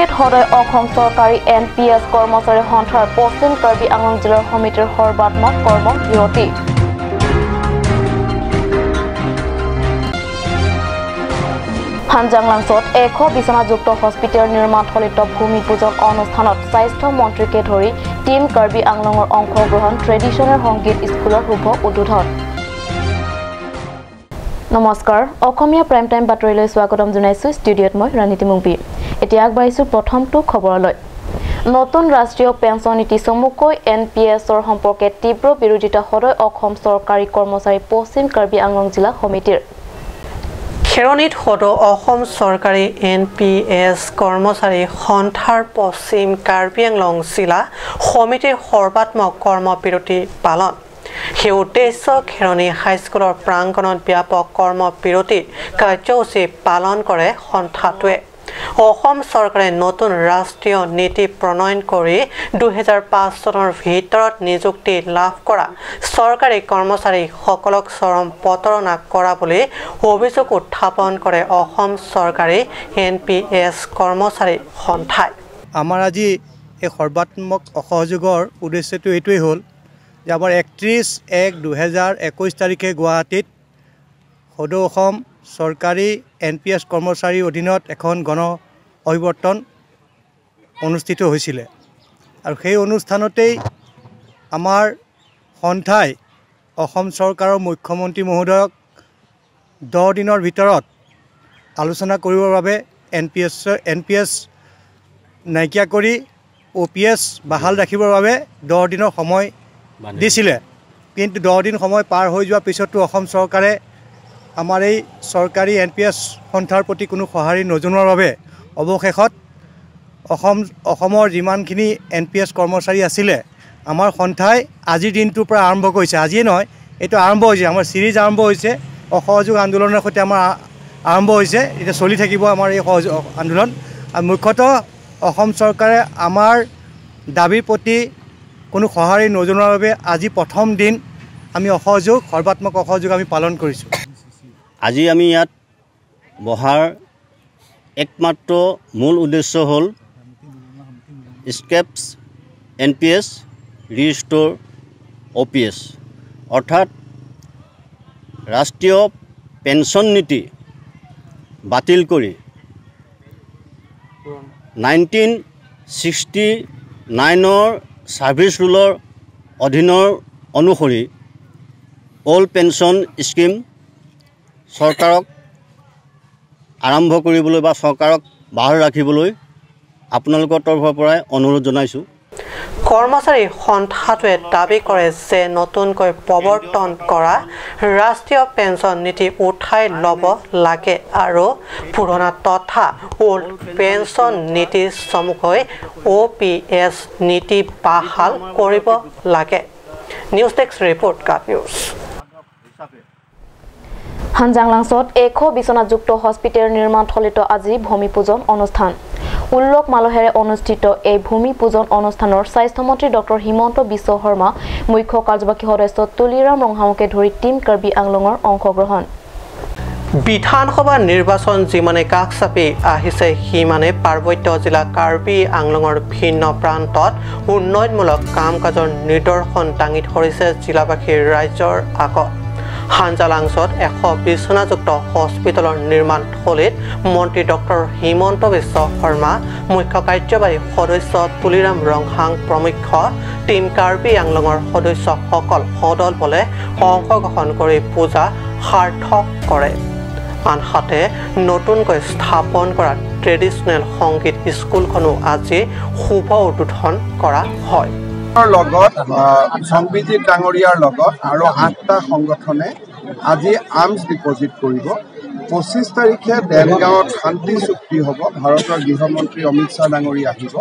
খেৰণিত সদয় অসম চৰকাৰী N P S কৰ্মচাৰী সন্থাৰ পশ্চিম কাৰ্বি আংলং জিলাৰ সমিতিৰ সৰ্বাত্মক কৰ্মবিৰতি। হানজাংলাংছত 100 বিচনাযুক্ত হস্পিটেল নিৰ্মাণথলীত ভূমি পূজন অনুষ্ঠানত স্বাস্থ্য মন্ত্ৰীকে ধৰি টীম কাৰ্বি আংলঙৰ অংশগ্ৰহণ। ট্ৰেডিশ্যনেল সংগীত স্কুলৰ শুভ উদ্বোধন। নমস্কাৰ, অসমীয়া প্ৰাইম টাইম বাতৰিলৈ স্বাগতম জনাইছোঁ। ষ্টুডিঅ'ত মই ৰাণীতি মুংবি। এতিয়া আগবাঢ়িছোঁ প্ৰথমটো খবৰলৈ। নতুন ৰাষ্ট্ৰীয় পেঞ্চন নীতি চমুকৈ এন পি এছৰ সম্পৰ্কে তীব্ৰ বিৰোধিতা সদয় অসম চৰকাৰী কৰ্মচাৰী পশ্চিম কাৰ্বি আংলং জিলা সমিতিৰ। খেৰণিত সদৌ অসম চৰকাৰী এন পি এছ কৰ্মচাৰী সন্থাৰ পশ্চিম কাৰ্বি আংলং জিলা সমিতিৰ সৰ্বাত্মক কৰ্মবিৰতি পালন। সেই উদ্দেশ্য খেৰণি হাইস্কুলৰ প্ৰাংগণত ব্যাপক কৰ্মবিৰতি কাৰ্যসূচী পালন কৰে সন্থাটোৱে। অসম চৰকাৰে নতুন ৰাষ্ট্ৰীয় নীতি প্ৰণয়ন কৰি 2005 চনৰ ভিতৰত নিযুক্তি লাভ কৰা চৰকাৰী কৰ্মচাৰীসকলক চৰম প্ৰতাৰণা কৰা বুলি অভিযোগ উত্থাপন কৰে অসম চৰকাৰী এন পি এছ কৰ্মচাৰী সন্থাই। আমাৰ আজি এই সৰ্বাত্মক অসহযোগৰ উদ্দেশ্যটো এইটোৱেই হ'ল যে আমাৰ 31/1/2021 তাৰিখে গুৱাহাটীত সদৌ অসম চৰকাৰী এন পি এছ কৰ্মচাৰীৰ অধীনত এখন গণ অভিৱৰ্তন অনুষ্ঠিত হৈছিলে আৰু সেই অনুষ্ঠানতেই আমাৰ সন্থাই অসম চৰকাৰৰ মুখ্যমন্ত্ৰী মহোদয়ক 10 দিনৰ ভিতৰত আলোচনা কৰিবৰ বাবে এন পি এছ নাইকিয়া কৰি অ' পি এছ বাহাল ৰাখিবৰ বাবে 10 দিনৰ সময় দিছিলে। কিন্তু 10 দিন সময় পাৰ হৈ যোৱাৰ পিছতো অসম চৰকাৰে আমাৰ এই চৰকাৰী এন পি এছ সন্থাৰ প্ৰতি কোনো সঁহাৰি নজনোৱাৰ বাবে অৱশেষত অসমৰ যিমানখিনি এন পি এছ কৰ্মচাৰী আছিলে আমাৰ সন্থাই আজিৰ দিনটোৰ পৰা আৰম্ভ কৰিছে। আজিয়ে নহয়, এইটো আৰম্ভ হৈছে, আমাৰ ছিৰিজ আৰম্ভ হৈছে। অসহযোগ আন্দোলনৰ সৈতে আমাৰ আৰম্ভ হৈছে, এতিয়া চলি থাকিব আমাৰ এই সহযোগ আন্দোলন। আৰু মুখ্যতঃ অসম চৰকাৰে আমাৰ দাবীৰ প্ৰতি কোনো সঁহাৰি নজনোৱাৰ বাবে আজি প্ৰথম দিন আমি অসহযোগ, সৰ্বাত্মক অসহযোগ আমি পালন কৰিছোঁ। আজি আমি ইয়াত বহাৰ একমাত্ৰ মূল উদ্দেশ্য হ'ল scrap N P S restore O P S, অৰ্থাৎ ৰাষ্ট্ৰীয় পেঞ্চন নীতি বাতিল কৰি 1969ৰ ছাৰ্ভিচ ৰুলৰ অধীনৰ অনুসৰি অল্ড পেঞ্চন স্কীম চৰকাৰক আৰম্ভ কৰিবলৈ বা চৰকাৰক বাহাল ৰাখিবলৈ আপোনালোকৰ তৰফৰ পৰাই অনুৰোধ জনাইছোঁ। কৰ্মচাৰী সন্থাটোৱে দাবী কৰে যে নতুনকৈ প্ৰৱৰ্তন কৰা ৰাষ্ট্ৰীয় পেঞ্চন নীতি উঠাই ল'ব লাগে আৰু পুৰণা তথা অল্ড পেঞ্চন নীতি চমুকৈ অ' পি এছ নীতি বাহাল কৰিব লাগে। নিউজ ডেস্ক ৰিপৰ্ট, কাট নিউজ। হানজাংলাংছত 100 বিচনাযুক্ত হস্পিটেল নিৰ্মাণথলীত আজি ভূমি পূজন অনুষ্ঠান। উল্লখ মালহেৰে অনুষ্ঠিত এই ভূমি পূজন অনুষ্ঠানৰ স্বাস্থ্যমন্ত্ৰী ডক্টৰ হিমন্ত বিশ্ব শৰ্মা, মুখ্য কাৰ্যবাহী সদস্য তুলিৰাম ৰংহাঙকে ধৰি টীম কাৰ্বি আংলঙৰ অংশগ্ৰহণ। বিধানসভা নিৰ্বাচন যিমানে কাষ চাপি আহিছে সিমানে পাৰ্বত্য জিলা কাৰ্বি আংলঙৰ ভিন্ন প্ৰান্তত উন্নয়নমূলক কাম কাজৰ নিদৰ্শন দাঙি ধৰিছে জিলাবাসীৰ ৰাইজৰ আগত। হানজালাংছত 100 বিচনাযুক্ত হস্পিটেলৰ নিৰ্মাণথলীত মন্ত্ৰী ডক্টৰ হিমন্ত বিশ্ব শৰ্মা, মুখ্য কাৰ্যবাহী সদস্য তুলিৰাম ৰংহাং প্ৰমুখ্য টীম কাৰ্বি আংলঙৰ সদস্যসকল সদল বলে অংশগ্ৰহণ কৰি পূজা সাৰ্থক কৰে। আনহাতে নতুনকৈ স্থাপন কৰা ট্ৰেডিশ্যনেল সংগীত স্কুলখনো আজি শুভ উদ্বোধন কৰা হয়। লগত সংবিজিত ডাঙৰীয়াৰ লগত আৰু 8টা সংগঠনে আজি আৰ্মছ ডিপজিট কৰিব। 25 তাৰিখে দেনগাঁৱত শান্তি চুক্তি হ'ব। ভাৰতৰ গৃহমন্ত্ৰী অমিত শ্বাহ ডাঙৰীয়া আহিব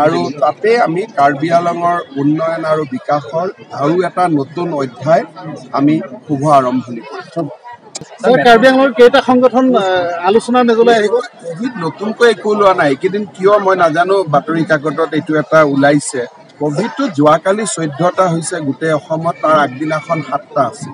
আৰু তাতে আমি কাৰ্বি আংলঙৰ উন্নয়ন আৰু বিকাশৰ আৰু এটা নতুন অধ্যায় আমি শুভ আৰম্ভণি কৰিম। কাৰ্বি আংলঙৰ কেইটা সংগঠন আলোচনাৰ মেজলৈ আহিব? নতুনকৈ একো লোৱা নাই। এইকেইদিন কিয় মই নাজানো, বাতৰি কাকতত এইটো এটা ওলাইছে। ক'ভিডটো যোৱাকালি 14টা হৈছে গোটেই অসমত, তাৰ আগদিনাখন 7টা আছিল।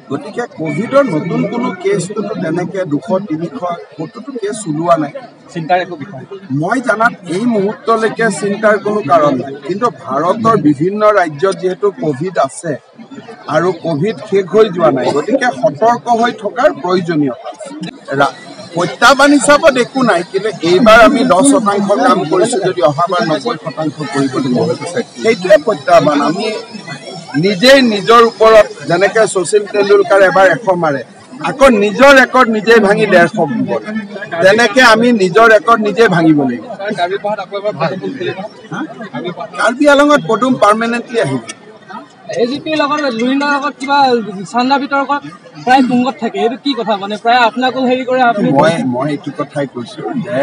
গতিকে ক'ভিডৰ নতুন কোনো কেছটোতো তেনেকৈ 200 300 ক'তোতো কেছ ওলোৱা নাই। চিন্তাৰ একো বিষয় মই জানাত এই মুহূৰ্তলৈকে চিন্তাৰ কোনো কাৰণ নাই। কিন্তু ভাৰতৰ বিভিন্ন ৰাজ্যত যিহেতু ক'ভিড আছে আৰু ক'ভিড শেষ হৈ যোৱা নাই, গতিকে সতৰ্ক হৈ থকাৰ প্ৰয়োজনীয়তা আছে। প্ৰত্যাহ্বান হিচাপত একো নাই, কিন্তু এইবাৰ আমি 10% কাম কৰিছোঁ, যদি অহাবাৰ 90% কৰিব লাগিব, সেইটোৱে প্ৰত্যাহ্বান। আমি নিজেই নিজৰ ওপৰত, যেনেকৈ শচীন তেণ্ডুলকাৰ এবাৰ 100 মাৰে, আকৌ নিজৰ ৰেকৰ্ড নিজেই ভাঙি 150 দিব, তেনেকৈ আমি নিজৰ ৰেকৰ্ড নিজেই ভাঙিব লাগিব। কাৰ্বি আলঙত পদুম পাৰ্মানেণ্টলি আহিব। এজিপিৰ লগত লুৰিণৰ লগত কিবা চান্দা বিতৰ্কত প্ৰায় তুংগত থাকে, এইটো কি কথা? মানে প্ৰায় আপোনাকো হেৰি কৰে। মই এইটো কথাই কৈছোঁ যে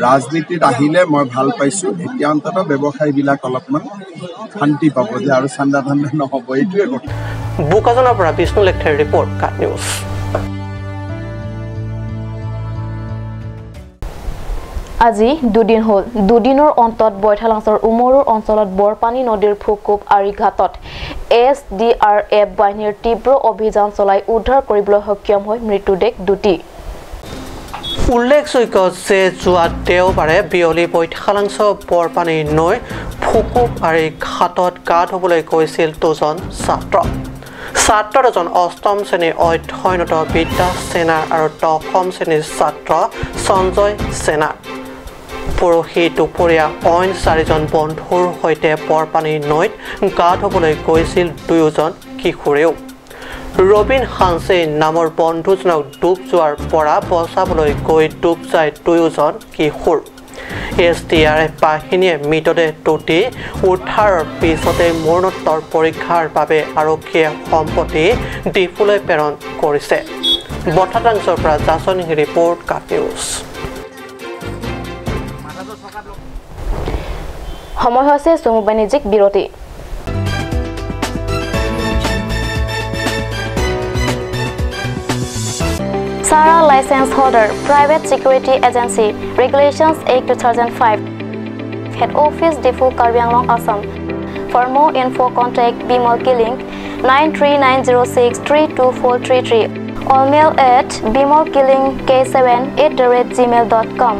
ৰাজনীতিত আহিলে মই ভাল পাইছোঁ। এতিয়া অন্ততঃ ব্যৱসায়ীবিলাক অলপমান শান্তি পাব যে আৰু চান্দা ঠাণ্ডা নহ'ব, এইটোৱে কথা। বোকাজানৰ পৰা বিষ্ণু লেখেৰ ৰিপৰ্ট, কাট নিউজ। আজি দুদিন হ'ল। দুদিনৰ অন্তত বৈঠালাংছৰ উমৰুৰ অঞ্চলত বৰপানী নদীৰ ফুকুপ আৰিঘাটত SDRF বাহিনীৰ তীব্ৰ অভিযান চলাই উদ্ধাৰ কৰিবলৈ সক্ষম হৈ মৃতদেহ দুটি। উল্লেখযোগ্য যে যোৱা দেওবাৰে বিয়লি বৈঠালাংছ বৰপানী নৈৰ ফুকুপ আৰিঘাটত গা ধুবলৈ গৈছিল দুজন ছাত্ৰ। ছাত্ৰ দুজন অষ্টম শ্ৰেণীৰ অধ্যয়নৰত বিদ্যা সেনাৰ আৰু দশম শ্ৰেণীৰ ছাত্ৰ সঞ্জয় সেনা। পৰহি দুপৰীয়া অইন চাৰিজন বন্ধুৰ সৈতে বৰপানী নৈত গা ধুবলৈ গৈছিল দুয়োজন কিশোৰেও। ৰবীন হানছে নামৰ বন্ধুজনক ডুব যোৱাৰ পৰা বচাবলৈ গৈ ডুব যায় দুয়োজন কিশোৰ। SDRF বাহিনীয়ে মৃতদেহ দুটি উদ্ধাৰৰ পিছতে মৰণোত্তৰ পৰীক্ষাৰ বাবে আৰক্ষীয়ে সম্পত্তি ডিফুলৈ প্ৰেৰণ কৰিছে। বঠাটাংছৰ পৰা জাচনী ৰিপৰ্ট, কাট নিউজ। সময় হৈছে চমু বাণিজ্যিক বিৰতি। Sara license holder, private security agency, Regulations Act 2005, Head Office Diphu, Karbi Anglong, Assam. For more info, contact Bimal Killing 9390632433 or mail at bimalkillingk7@gmail.com.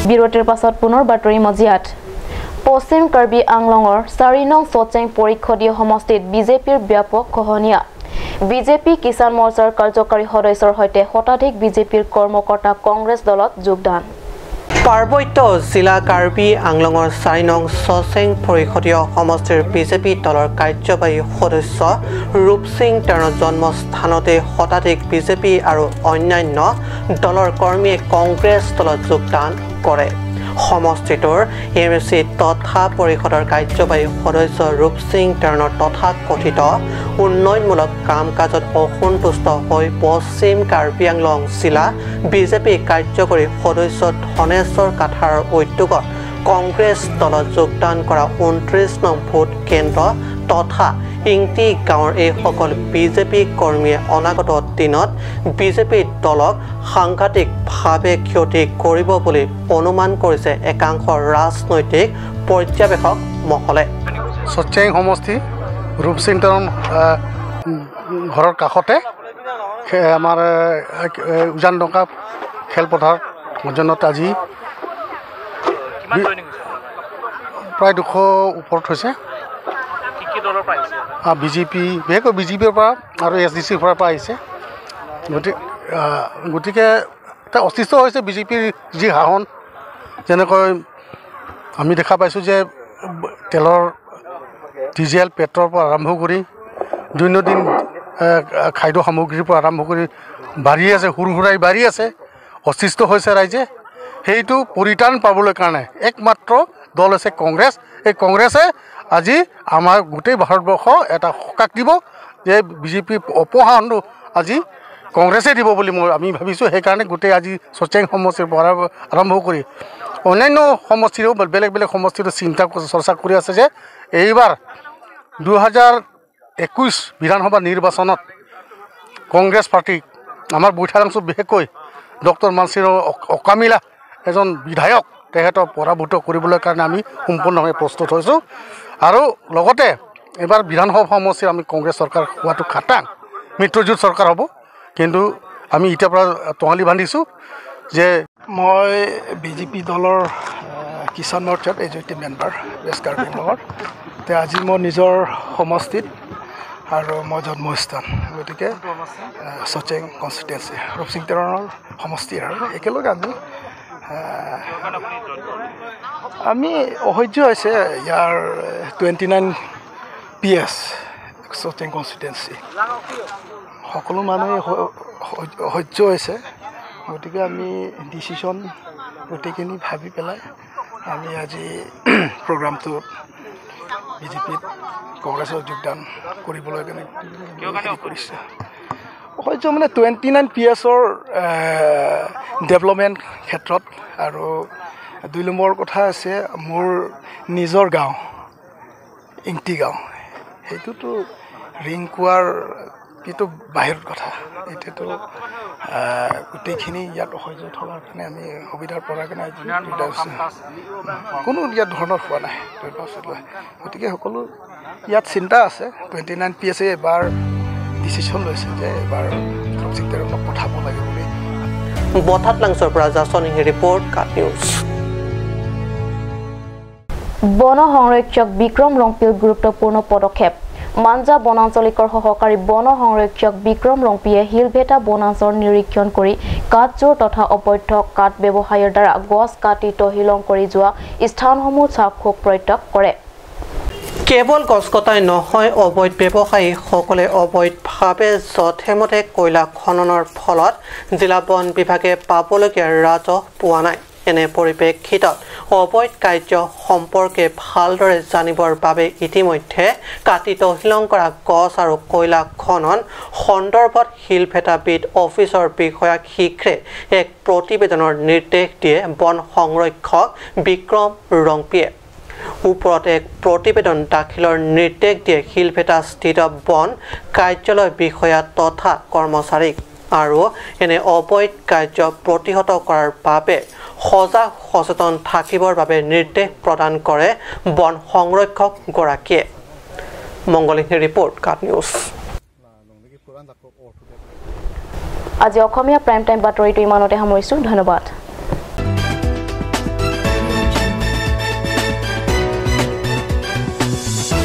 বিৰতিৰ পাছত পুনৰ বাতৰি মজিয়াত। পশ্চিম কাৰ্বি আংলঙৰ 4 নং চচেং পৰিষদীয় সমষ্টিত বিজেপিৰ ব্যাপক খহনীয়া। বিজেপি কিষাণ মৰ্চাৰ কাৰ্যকাৰী সদস্যৰ সৈতে শতাধিক বিজেপিৰ কৰ্মকৰ্তা কংগ্ৰেছ দলত যোগদান। পাৰ্বত্য জিলা কাৰ্বি আংলঙৰ 4 নং চচেং পৰিষদীয় সমষ্টিৰ বিজেপি দলৰ কাৰ্যবাহী সদস্য ৰূপ সিং তেওঁৰ জন্মস্থানতে শতাধিক বিজেপি আৰু অন্যান্য দলৰ কৰ্মীয়ে কংগ্ৰেছ দলত যোগদান কৰে। সমষ্টিটোৰ MFC তথা পৰিষদৰ কাৰ্যবাহী সদস্য ৰূপ সিং তেওঁৰ তথা কথিত উন্নয়নমূলক কাম কাজত অসন্তুষ্ট হৈ পশ্চিম কাৰ্বি আংলং জিলা বিজেপি কাৰ্যকৰী সদস্য ধনেশ্বৰ কাথাৰৰ উদ্যোগত কংগ্ৰেছ দলত যোগদান কৰা 29 নং ভোট কেন্দ্ৰ তথা ইংটি গাঁৱৰ এইসকল বিজেপি কৰ্মীয়ে অনাগত দিনত বিজেপি দলক সাংঘাতিকভাৱে ক্ষতি কৰিব বুলি অনুমান কৰিছে একাংশ ৰাজনৈতিক পৰ্যবেক্ষক মহলে। চচেং সমষ্টি ৰূপ সিং তেৰণ ঘৰৰ কাষতে আমাৰ উজানডংকা খেলপথাৰত মজনত আজি প্ৰায় 200 ওপৰত হৈছে। বিজেপি বিশেষকৈ বিজেপিৰ পৰা আৰু SDCৰ পৰা আহিছে। গতিকে এটা অস্তিত্ব হৈছে বিজেপিৰ যি শাসন, যেনেকৈ আমি দেখা পাইছোঁ যে তেলৰ ডিজেল পেট্ৰলৰ পৰা আৰম্ভ কৰি দৈনন্দিন খাদ্য সামগ্ৰীৰ পৰা আৰম্ভ কৰি বাঢ়ি আছে, সৰু সুৰাই বাঢ়ি আছে, অস্তিত্ব হৈছে ৰাইজে। সেইটো পৰিত্ৰাণ পাবলৈ কাৰণে একমাত্ৰ দল হৈছে কংগ্ৰেছ। এই কংগ্ৰেছে আজি আমাৰ গোটেই ভাৰতবৰ্ষ এটা সকাহ দিব যে বিজেপি অপসাৰণটো আজি কংগ্ৰেছে দিব বুলি আমি ভাবিছোঁ। সেইকাৰণে গোটেই আজি চচেং সমষ্টিৰ পৰা আৰম্ভ কৰি অন্যান্য সমষ্টিৰো বেলেগ বেলেগ সমষ্টিৰো চিন্তা চৰ্চা কৰি আছে যে এইবাৰ 2021 বিধানসভা নিৰ্বাচনত কংগ্ৰেছ পাৰ্টীক আমাৰ বৈঠালাংছুত বিশেষকৈ ডক্টৰ মানসিৰৰ অকামিলা এজন বিধায়ক, তেখেতক পৰাভূত কৰিবলৈ কাৰণে আমি সম্পূৰ্ণভাৱে প্ৰস্তুত হৈছোঁ। আৰু লগতে এইবাৰ বিধানসভা সমষ্টিৰ আমি কংগ্ৰেছ চৰকাৰ হোৱাটো খাটাং, মিত্ৰজোঁট চৰকাৰ হ'ব। কিন্তু আমি এতিয়াৰ পৰা টঙালি বান্ধিছোঁ যে মই বিজেপি দলৰ কিষাণ মৰ্চাত এক্সিকিউটিভ মেম্বাৰ ৱেষ্ট কাৰ্বি আংলঙৰ। এতিয়া আজি মই নিজৰ সমষ্টিত আৰু মই জন্মস্থান, গতিকে চচেং কনষ্টিটুৱেঞ্চি ৰূপসিং তেৰণৰ সমষ্টি আৰু একেলগে আমি আমি অসহ্য হৈছে ইয়াৰ 29 PS Socheng constituency সকলো মানুহে অসহ্য হৈছে। গতিকে আমি ডিচিশ্যন গোটেইখিনি ভাবি পেলাই আমি আজি প্ৰগ্ৰামটোত বিজেপিত কংগ্ৰেছত যোগদান কৰিবলৈ কাৰণে কৰিছে। অসহ্য মানে 29 PSৰ ডেভেলপমেণ্ট ক্ষেত্ৰত। আৰু 2 নম্বৰ কথা আছে মোৰ নিজৰ গাঁও ইংটি গাঁও, সেইটোতো ৰিংকুৱাৰ কিন্তু বাহিৰত কথা। এতিয়াতো গোটেইখিনি ইয়াত অসহ্য থকাৰ কাৰণে আমি সুবিধাৰ পৰাৰ কাৰণে কোনো ইয়াত ধৰণৰ হোৱা নাই। গতিকে সকলো ইয়াত চিন্তা আছে। 29 PS এবাৰ ডিচিশ্যন লৈছে যে এবাৰ ৰূপসিং পঠাব লাগে বুলি। বঠাতলাংছৰ পৰা জাছন ৰিপৰ্ট, কাট নিউজ। বন সংৰক্ষক বিক্ৰম ৰংপিৰ গুৰুত্বপূৰ্ণ পদক্ষেপ। মাঞ্জা বনাঞ্চলিকৰ সহকাৰী বন সংৰক্ষক বিক্ৰম ৰংপিয়ে শিলভেটা বনাঞ্চল নিৰীক্ষণ কৰি কাঠজোৰ তথা অবৈধ কাঠ ব্যৱসায়ৰ দ্বাৰা গছ কাটি তহিলং কৰি যোৱা স্থানসমূহ চাক্ষুষ প্ৰত্যক্ষ কৰে। কেৱল গছ কটাই নহয়, অবৈধ ব্যৱসায়ীসকলে অবৈধভাৱে যথেমতে কয়লা খননৰ ফলত জিলা বন বিভাগে পাবলগীয়া ৰাজহ পোৱা নাই। এনে পৰিপ্ৰেক্ষিতত অবৈধ কাৰ্য সম্পৰ্কে ভালদৰে জানিবৰ বাবে ইতিমধ্যে কাটি তহিলং কৰা গছ আৰু কয়লা খনন সন্দৰ্ভত শিলভেটা বিট অফিচৰ বিষয়াক শীঘ্ৰে এক প্ৰতিবেদনৰ নিৰ্দেশ দিয়ে বন সংৰক্ষক বিক্ৰম ৰংপিয়ে। ওপৰত এক প্ৰতিবেদন দাখিলৰ নিৰ্দেশ দিয়ে শিলভেটাস্থিত বন কাৰ্যালয় বিষয়া তথা কৰ্মচাৰীক আৰু এনে অবৈধ কাৰ্য প্ৰতিহত কৰাৰ বাবে সজাগ সচেতন থাকিবৰ বাবে নিৰ্দেশ প্ৰদান কৰে বন সংৰক্ষকগৰাকীয়ে। মংগলিনী ৰিপৰ্ট, কাট নিউজ। আজি অসমীয়া প্ৰাইম টাইম বাতৰিটো ইমানতে সামৰিছোঁ। ধন্যবাদ।